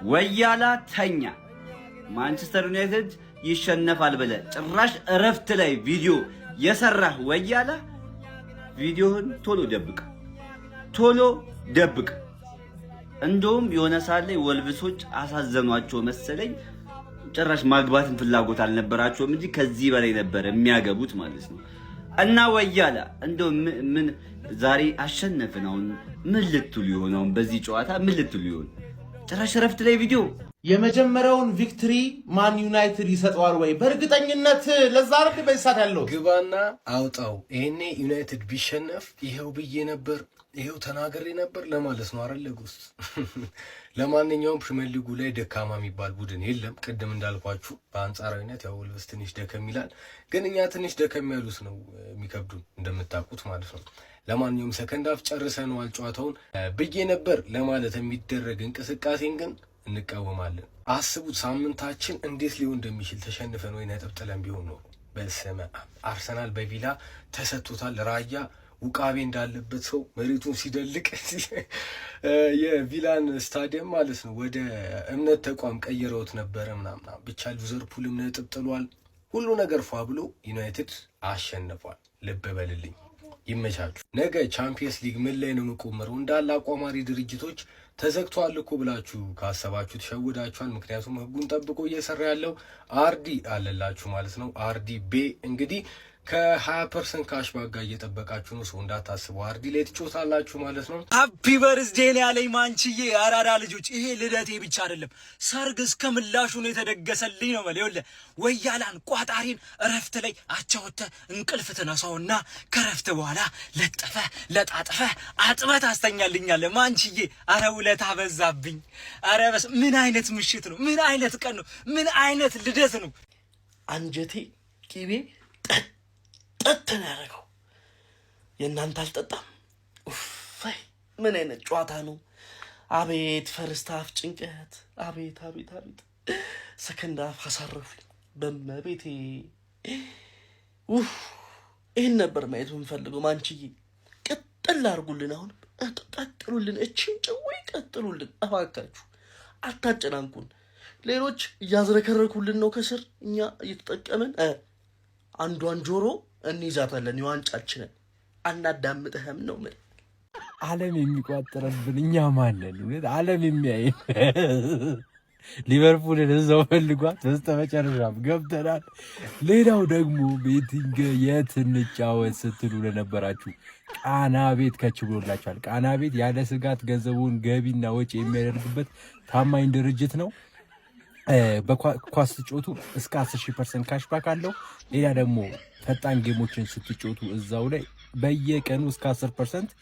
ወያላ ተኛ። ማንቸስተር ዩናይትድ ይሸነፋል ብለህ ጭራሽ እረፍት ላይ ቪዲዮ የሰራህ ወያላ፣ ቪዲዮህን ቶሎ ደብቅ፣ ቶሎ ደብቅ። እንደውም የሆነ ሰዓት ላይ ወልቭሶች አሳዘኗቸው መሰለኝ፣ ጭራሽ ማግባትን ፍላጎት አልነበራቸውም እንጂ ከዚህ በላይ ነበር የሚያገቡት ማለት ነው። እና ወያላ፣ እንደው ምን ዛሬ አሸነፍን፣ አሁን ምን ልትሉ ይሆን? አሁን በዚህ ጨዋታ ምን ልትሉ ይሆን? ጭራሽ እረፍት ላይ ቪዲዮ። የመጀመሪያውን victory ማን ዩናይትድ ይሰጠዋል ወይ? በእርግጠኝነት ለዛ አይደል በዚህ ሰዓት ያለው። ግባና አውጣው። ይሄኔ ዩናይትድ ቢሸነፍ ይሄው ብዬ ነበር፣ ይሄው ተናግሬ ነበር ለማለት ነው አይደል? ጉስ ለማንኛውም ፕሪሚየር ሊጉ ላይ ደካማ የሚባል ቡድን የለም። ቅድም እንዳልኳችሁ በአንጻራዊነት ያው ወልቭስ ትንሽ ደከም ይላል፣ ግን እኛ ትንሽ ደከም ያሉት ነው የሚከብዱን እንደምታውቁት ማለት ነው። ለማንኛውም second half ጨርሰነዋል ጨዋታውን። ብዬ ነበር ለማለት የሚደረግ እንቅስቃሴን ግን እንቃወማለን። አስቡት ሳምንታችን እንዴት ሊሆን እንደሚችል ተሸንፈን ወይ ነጥብ ጥለን ቢሆን ኖሮ። በስመ አብ፣ አርሰናል በቪላ ተሰጥቶታል። ራያ ውቃቤ እንዳለበት ሰው መሬቱን ሲደልቅ የቪላን ስታዲየም ማለት ነው ወደ እምነት ተቋም ቀይረውት ነበረ ምናምና። ብቻ ሊቨርፑልም ነጥብ ጥሏል። ሁሉ ነገር ፏ ብሎ ዩናይትድ አሸንፏል። ልብ በልልኝ። ይመቻችሁ። ነገ ቻምፒየንስ ሊግ ምን ላይ ነው የምቆመረው? እንዳለ አቋማሪ ድርጅቶች ተዘግቷል እኮ ብላችሁ ካሰባችሁ ተሸውዳችኋል። ምክንያቱም ህጉን ጠብቆ እየሰራ ያለው አርዲ አለላችሁ ማለት ነው። አርዲ ቤ እንግዲህ ከ20% cashback ጋር እየጠበቃችሁ ነው። ሰው እንዳታስቡ አርዲ ላይ ትጮታላችሁ ማለት ነው። Happy birthday ነው ያለኝ ማንችዬ። አራዳ ልጆች፣ ይሄ ልደቴ ብቻ አይደለም፣ ሰርግ እስከ ምላሹ ነው የተደገሰልኝ ነው ማለት። ይኸውልህ ወያላን ቋጣሪን እረፍት ላይ አቻወተ እንቅልፍ ትነሳውና ከረፍት በኋላ ለጠፈ ለጣጥፈ አጥበት ታስተኛልኛለህ ማንችዬ። አረ ውለታ በዛብኝ። አረ በስ ምን አይነት ምሽት ነው? ምን አይነት ቀን ነው? ምን አይነት ልደት ነው? አንጀቴ ቂቤ ጠጥ ነው ያደረገው። የእናንተ አልጠጣም። ኡፋይ፣ ምን አይነት ጨዋታ ነው? አቤት first half ጭንቀት! አቤት አቤት አቤት! Second half አሳረፉኝ። በመቤቴ ውፍ፣ ይህን ነበር ማየት የምንፈልገው። ማንችዬ ቅጥል አድርጉልን፣ አሁን ቀጥሉልን፣ እችን ጭዌ ቀጥሉልን እባካችሁ፣ አታጨናንቁን። ሌሎች እያዝረከረኩልን ነው ከስር፣ እኛ እየተጠቀምን አንዷን ጆሮ እንይዛታለን። የዋንጫችንን አናዳምጥህም ነው ምን። ዓለም የሚቋጥረብን እኛ ማለን? እውነት ዓለም የሚያይ ሊቨርፑልን እዛው ፈልጓት በስተመጨረሻም ገብተናል። ሌላው ደግሞ betting የት እንጫወት ስትሉ ለነበራችሁ ቃና ቤት ከች ብሎላችኋል። ቃና ቤት ያለ ስጋት ገንዘቡን ገቢና ወጪ የሚያደርግበት ታማኝ ድርጅት ነው። በኳስ ስትጫወቱ እስከ 10,000% cashback አለው። ሌላ ደግሞ ፈጣን game ኦችን ስትጫወቱ እዛው ላይ በየቀኑ እስከ 10%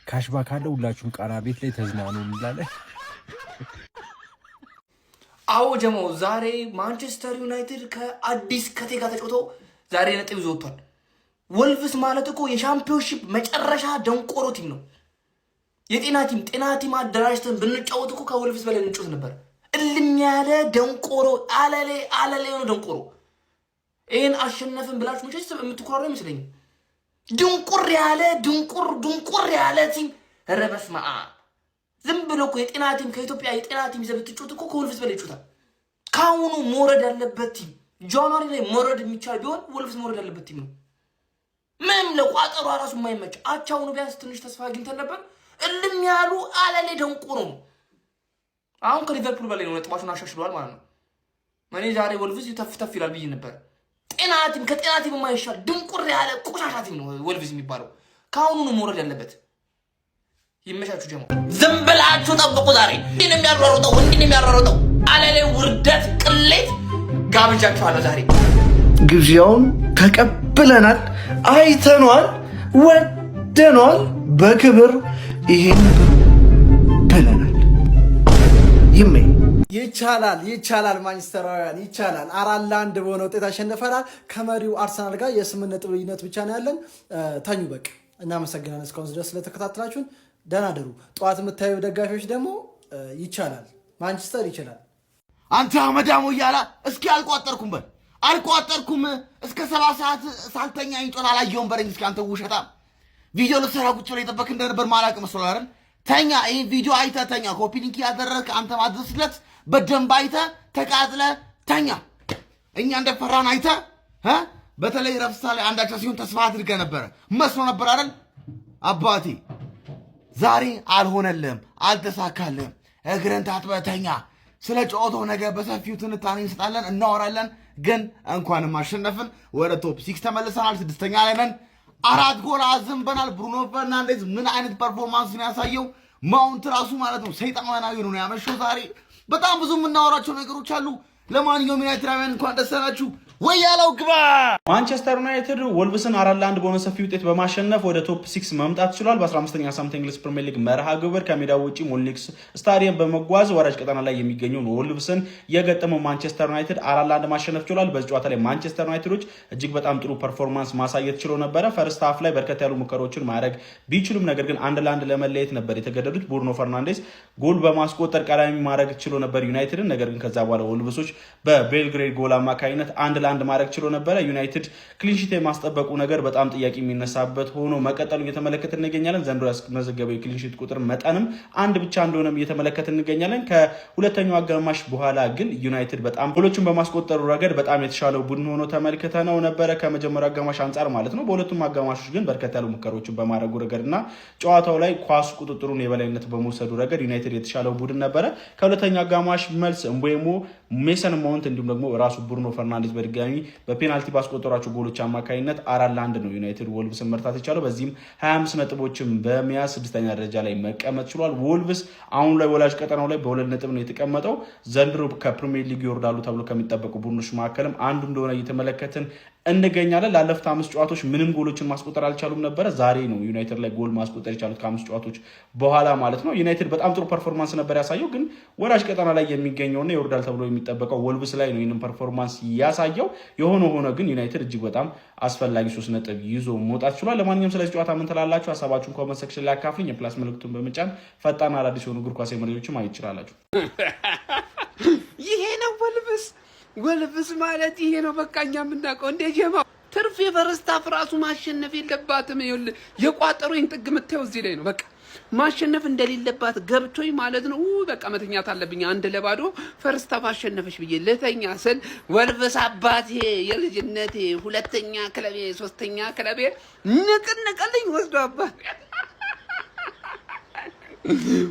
cashback አለው። ሁላችሁም ቃና ቤት ላይ ተዝናኑ እንላለን። አዎ ጀሞ፣ ዛሬ ማንቸስተር ዩናይትድ ከአዲስ ከቴ ጋር ተጫውቶ ዛሬ ነጥብ ይዞ ወጥቷል። ወልቭስ ማለት እኮ የ Championship መጨረሻ ደንቆሮ team ነው። የጤና team፣ ጤና team አደራጅተን ብንጫወት እኮ ከወልቭስ በላይ እንጫወት ነበር። እልም ያለ ደንቆሮ፣ አለሌ አለሌ የሆነ ደንቆሮ። ይህን አሸነፍን ብላችሁ መቼስ የምትኮራሩ አይመስለኝም። ድንቁር ያለ ድንቁር ድንቁር ያለ team። ኧረ በስመ አብ! ዝም ብሎ እኮ የጤና team፣ ከኢትዮጵያ የጤና team ይዘህ ብትጫወት እኮ ከወልቭስ በላይ ይጫወታል። ከአሁኑ መውረድ ያለበት team፣ January ላይ መውረድ የሚቻል ቢሆን ወልቭስ መውረድ ያለበት team ነው። ምንም ለቋጠሯ ራሱ የማይመች። አቻውኑ ቢያንስ ትንሽ ተስፋ አግኝተን ነበር። እልም ያሉ አለሌ ደንቆሮ ነው። አሁን ከሊቨርፑል በላይ ነው፣ ነጥባቸውን አሻሽለዋል ማለት ነው። እኔ ዛሬ ወልቭስ ተፍ ተፍ ይላል ብዬ ነበር። ጤና team፣ ከጤና team የማይሻል ድንቁር ያለ ቆሻሻ team ነው ወልቭስ የሚባለው። ከአሁኑ ነው መውረድ ያለበት። ይመቻችሁ ጀማ። ዝም ብላችሁ ጠብቁ። ዛሬ እንዲህ ነው የሚያሯሩጠው፣ እንዲህ ነው የሚያሯሩጠው። አለሌ ውርደት፣ ቅሌት ጋብዣችኋለሁ ዛሬ። ግብዣውን ተቀብለናል፣ አይተኗል፣ ወደኗል። በክብር ይሄን ብለናል። ይሜ። ይቻላል፣ ይቻላል፣ ማንቸስተራውያን ይቻላል። 4-1 በሆነ ውጤት አሸንፈናል። ከመሪው አርሰናል ጋር የ8 ነጥብ ልዩነት ብቻ ነው ያለን። ተኙ በቃ። እናመሰግናለን እስካሁን ድረስ ስለተከታተላችሁን። ደህና ደሩ። ጠዋት የምታዩ ደጋፊዎች ደግሞ ይቻላል፣ ማንቸስተር ይችላል። አንተ አመዳሙ እያላ እስኪ አልቋጠርኩም በል፣ አልቋጠርኩም። እስከ 7 ሰዓት ሳልተኛ እንጮን አላየሁም በለኝ እስኪ። አንተ ውሸታም፣ ቪዲዮ ልትሰራ ቁጭ ብለህ የጠበክ እንደነበር ማላውቅ መስሎሃል አይደል? ተኛ። ይህን ቪዲዮ አይተህ ተኛ። Copy link ያደረግህ አንተ ማድረስለት። በደንብ አይተህ ተቃጥለህ ተኛ። እኛ እንደፈራን አይተህ እ በተለይ ረፍት ላይ አንድ አቻ ሲሆን ተስፋ አድርገህ ነበረ መስሎ ነበር አይደል አባቴ? ዛሬ አልሆነልህም፣ አልተሳካልህም። እግርን ታጥበህ ተኛ። ስለ ጨዋታው ነገ በሰፊው ትንታኔ እንሰጣለን፣ እናወራለን። ግን እንኳንም አሸነፍን። ወደ top six ተመልሰናል። ስድስተኛ ላይ ነን። አራት ጎል አዘንበናል። ብሩኖ ፈርናንዴዝ ምን አይነት performance ነው ያሳየው? ማውንት ራሱ ማለት ነው ሰይጣናዊ ነው ያመሸው ዛሬ። በጣም ብዙ የምናወራቸው ነገሮች አሉ። ለማንኛውም ዩናይትዳውያን እንኳን ደስ አላችሁ። ወይ ያለው ግባ። ማንቸስተር ዩናይትድ ወልቭስን 4-1 በሆነ ሰፊ ውጤት በማሸነፍ ወደ top six መምጣት ችሏል። በ15ኛ ሳምንት እንግሊዝ ፕሪሚየር ሊግ መርሃ ግብር ከሜዳው ውጪ ሞሊኒክስ ስታዲየም በመጓዝ ወራጅ ቀጠና ላይ የሚገኘውን ወልቭስን የገጠመው ማንቸስተር ዩናይትድ 4-1 ማሸነፍ ችሏል። በዚህ ጨዋታ ላይ ማንቸስተር ዩናይትዶች እጅግ በጣም ጥሩ performance ማሳየት ችሎ ነበረ። First half ላይ በርከት ያሉ ሙከራዎችን ማድረግ ቢችሉም ነገር ግን 1-1 ለመለየት ነበር የተገደዱት። ብሩኖ ፈርናንዴስ ጎል በማስቆጠር ቀዳሚ ማድረግ ችሎ ነበር ዩናይትድን። ነገር ግን ከዛ በኋላ ወልቭሶች በቤልግሬድ ጎል አማካኝነት 1-1 ማድረግ ችሎ ነበረ። ዩናይትድ clean sheet የማስጠበቁ ነገር በጣም ጥያቄ የሚነሳበት ሆኖ መቀጠሉ እየተመለከትን እንገኛለን። ዘንድሮ ያስመዘገበው የ clean sheet ቁጥር መጠንም አንድ ብቻ እንደሆነም እየተመለከትን እንገኛለን። ከሁለተኛው አጋማሽ በኋላ ግን ዩናይትድ በጣም ጎሎችን በማስቆጠሩ ረገድ በጣም የተሻለው ቡድን ሆኖ ተመልክተነው ነበረ ከመጀመሪያው አጋማሽ አንጻር ማለት ነው። በሁለቱም አጋማሾች ግን በርከት ያሉ ሙከራዎችን በማድረጉ ረገድ እና ጨዋታው ላይ ኳስ ቁጥጥሩን የበላይነት በመውሰዱ ረገድ ዩናይትድ የተሻለው ቡድን ነበረ። ከሁለተኛው አጋማሽ መልስ እምቤሞ፣ ሜሰን ማውንት እንዲሁም ደግሞ ራሱ ብሩኖ ፈርናንዴዝ በድጋሚ በፔናልቲ ባስቆጠሯቸው ጎሎች አማካኝነት 4-1 ነው ዩናይትድ ወልቭስን መርታት የቻለው። በዚህም 25 ነጥቦችን በመያዝ ስድስተኛ ደረጃ ላይ መቀመጥ ችሏል። ወልቭስ አሁን ላይ ወራጅ ቀጠናው ላይ በ2 ነጥብ ነው የተቀመጠው። ዘንድሮ ከፕሪሚየር ሊግ ይወርዳሉ ተብሎ ከሚጠበቁ ቡድኖች መካከልም አንዱ እንደሆነ እየተመለከትን እንገኛለን። ላለፉት አምስት ጨዋታዎች ምንም ጎሎችን ማስቆጠር አልቻሉም ነበረ። ዛሬ ነው ዩናይትድ ላይ ጎል ማስቆጠር የቻሉት ከአምስት ጨዋታዎች በኋላ ማለት ነው። ዩናይትድ በጣም ጥሩ performance ነበር ያሳየው፣ ግን ወራጅ ቀጠና ላይ የሚገኘውና ይወርዳል ተብሎ የሚጠበቀው ወልቭስ ላይ ነው ይህንን performance ያሳየው። የሆነ ሆኖ ግን ዩናይትድ እጅግ በጣም አስፈላጊ 3 ነጥብ ይዞ መውጣት ችሏል። ለማንኛውም ስለዚህ ጨዋታ ምን ትላላችሁ? ሀሳባችሁን comment section ላይ አካፍሉኝ። የ plus ምልክቱን በመጫን ፈጣን አዳዲስ የሆኑ እግር ኳስ መረጃዎችን ማግኘት ትችላላችሁ። ይሄ ነው ወልቭስ። ወልቭስ ማለት ይሄ ነው። በቃ እኛ የምናውቀው እንደ ጀማ ትርፍ የ first half ራሱ ማሸነፍ የለባትም። ይኸውልህ የቋጠሮኝ ጥግ የምታየው እዚህ ላይ ነው። በቃ ማሸነፍ እንደሌለባት ገብቶኝ ማለት ነው። በቃ መተኛት አለብኝ። 1-0 first half አሸነፈች ብዬ ልተኛ ስል ወልቭስ አባቴ የልጅነቴ ሁለተኛ ክለቤ ሶስተኛ ክለቤ ንቅንቅልኝ ወስዶ አባቴ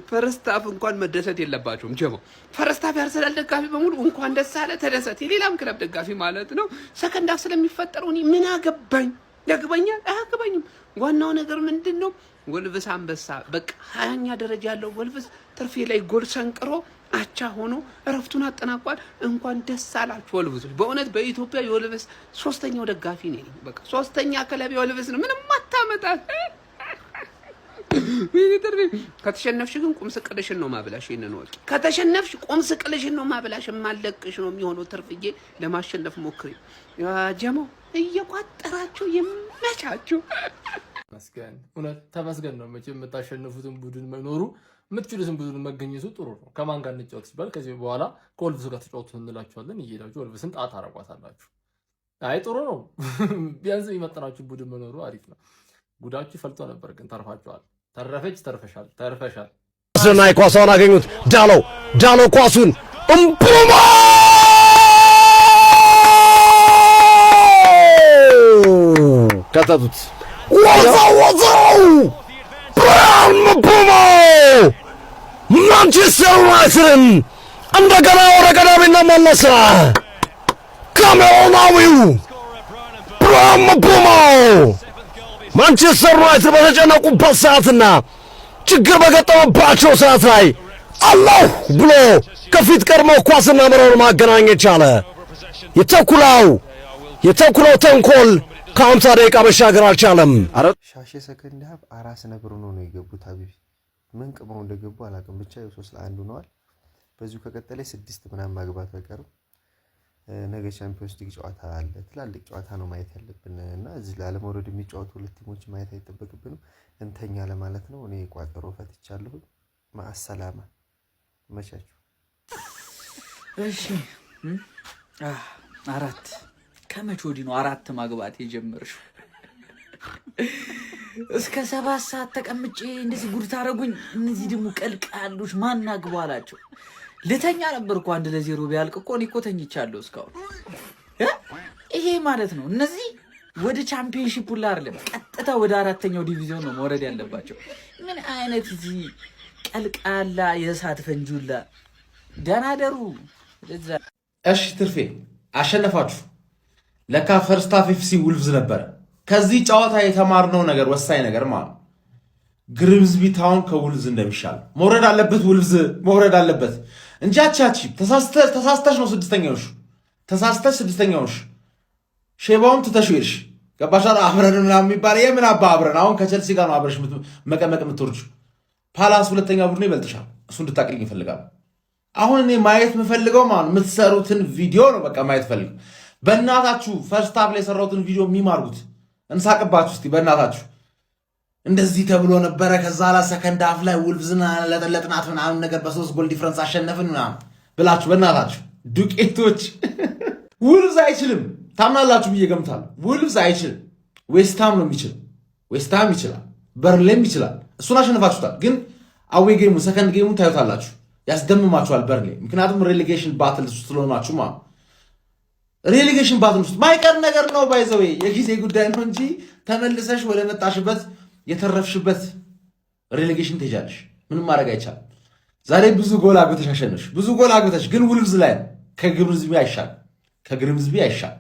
first half እንኳን መደሰት የለባቸውም። ጀሞ first half ያርሰናል ደጋፊ በሙሉ እንኳን ደስ አለ ተደሰት፣ የሌላም ክለብ ደጋፊ ማለት ነው። Second half ስለሚፈጠረው እኔ ምን አገባኝ? ያገባኛል? አያገባኝም። ዋናው ነገር ምንድን ነው? ወልቭስ አንበሳ በቃ 20ኛ ደረጃ ያለው ወልቭስ ትርፌ ላይ ጎል ሰንቅሮ አቻ ሆኖ እረፍቱን አጠናቋል። እንኳን ደስ አላችሁ ወልቭሶች። በእውነት በኢትዮጵያ የወልቭስ ሶስተኛው ደጋፊ ነኝ። በቃ ሶስተኛ ክለብ የወልቭስ ነው። ምንም አታመጣት። ከተሸነፍሽ ግን ቁም ስቅልሽን ነው ማብላሽ። ይሄንን ወቂ። ከተሸነፍሽ ቁም ስቅልሽን ነው ማብላሽ። የማለቅሽ ነው የሚሆነው። ትርፍዬ ለማሸነፍ ሞክሪ። ጀሞ እየቋጠራችሁ ይመቻችሁ። ተመስገን፣ እውነት ተመስገን ነው። መቼም የምታሸንፉትን ቡድን መኖሩ የምትችሉትን ቡድን መገኘቱ ጥሩ ነው። ከማን ጋር እንጫወት ሲባል ከዚህ በኋላ ከወልቭስ ጋር ተጫወቱ እንላችኋለን። እየሄዳችሁ ወልቭስን ጣት አረጓታላችሁ። አይ ጥሩ ነው። ቢያንስ የሚመጥናችሁ ቡድን መኖሩ አሪፍ ነው። ጉዳችሁ ፈልቶ ነበር፣ ግን ተርፋችኋል። ተረፈች፣ ተርፈሻል፣ ተርፈሻል። አስደናቂ ኳሷን አገኙት። ዳሎ ዳሎ ኳሱን እምቡሞ ከተቱት። ወዛው ወዛው ብራያን ምቡሞ ማንቸስተር ዩናይትድን እንደገና ወደ ቀዳሚነት መለሰ። ካሜሮናዊው ብራያን ምቡሞ ማንቸስተር ዩናይትድ በተጨነቁበት ሰዓትና ችግር በገጠመባቸው ሰዓት ላይ አላሁ ብሎ ከፊት ቀድሞ ኳስና መረቡን ማገናኘት ቻለ። የተኩላው ተንኮል ከ50 ደቂቃ መሻገር አልቻለም። ሻሼ second half አራስ ነብር ሆኖ ነው የገቡት። ሀቢቢ ምን ቅመው እንደገቡ አላውቅም። ብቻ 3-1 ሆነዋል። በዚሁ ከቀጠለ ስድስት ምናምን ማግባቱ አይቀርም። ነገ ቻምፒዮንስ ሊግ ጨዋታ አለ። ትላልቅ ጨዋታ ነው ማየት ያለብን እና እዚህ ላለመውረድ የሚጫወቱ ሁለት ቲሞች ማየት አይጠበቅብንም። እንተኛ ለማለት ነው። እኔ ቋጠሮ ፈትቻለሁ። ማአሰላማ መቻችሁ። እሺ፣ አራት ከመቼ ወዲህ ነው አራት ማግባት የጀመርሽው? እስከ 7 ሰዓት ተቀምጬ እንደዚህ ጉድ ታደርጉኝ። እነዚህ ደግሞ ቀልቃሎች ማን አግባ አላቸው። ልተኛ ነበር እኮ። 1-0 ቢያልቅ እኮ እኔ እኮ ተኝቻለሁ እስካሁን። ይሄ ማለት ነው እነዚህ ወደ ቻምፒየንሺፕ ሁላ አይደለም፣ ቀጥታ ወደ አራተኛው ዲቪዚዮን ነው መውረድ ያለባቸው። ምን አይነት እዚህ ቀልቃላ የእሳት ፈንጁላ። ደህና ደሩ። እሺ ትርፌ አሸነፋችሁ። ለካ first half FC ውልቭዝ ነበረ። ከዚህ ጨዋታ የተማርነው ነገር፣ ወሳኝ ነገር ማለት ግሪምዝቢ ታውን ከውልቭዝ እንደሚሻል፣ መውረድ አለበት፣ ውልቭዝ መውረድ አለበት እንጂ አቻቺ ተሳስተሽ ነው ስድስተኛውሽ፣ ተሳስተሽ ስድስተኛውሽ፣ ሼባውን ትተሽ ሄድሽ። ገባሻል? አብረን ምናምን የሚባል የምን አባ አብረን። አሁን ከቸልሲ ጋር ነው አብረሽ መቀመቅ የምትወርጂው። ፓላስ ሁለተኛ ቡድን ይበልጥሻል። እሱ እንድታቅልኝ ይፈልጋል። አሁን እኔ ማየት የምፈልገው ማለት የምትሰሩትን ቪዲዮ ነው። በቃ ማየት ፈልገው። በእናታችሁ first half ላይ የሰራሁትን ቪዲዮ የሚማርጉት እንሳቅባችሁ እስቲ በእናታችሁ። እንደዚህ ተብሎ ነበረ። ከዛ ላ second half ላይ ውልቭዝን ለጠለጥናት ምናምን ነገር በ3 ጎል difference አሸነፍን ምናምን ብላችሁ በእናታችሁ ዱቄቶች። ውልቭዝ አይችልም፣ ታምናላችሁ ብዬ ገምታለሁ። ውልቭዝ አይችልም። ዌስትሃም ነው የሚችል። ዌስትሃም ይችላል፣ በርንሌም ይችላል። እሱን አሸንፋችሁታል። ግን away game ኡ second game ኡ ታዩታላችሁ፣ ያስደምማችኋል በርንሌ። ምክንያቱም relegation battle ውስጥ ስለሆናችሁ ማለት relegation battle ውስጥ ማይቀር ነገር ነው። By the way የጊዜ ጉዳይ ነው እንጂ ተመልሰሽ ወደ መጣሽበት የተረፍሽበት relegation ትሄጃለሽ። ምንም ማድረግ አይቻልም። ዛሬ ብዙ ጎል አግብተሽ አሸነፍሽ። ብዙ ጎል አግብተሽ ግን ውልቭዝ ላይ ነው። ከግሪምዝቢ አይሻል፣ ከግሪምዝቢ አይሻል።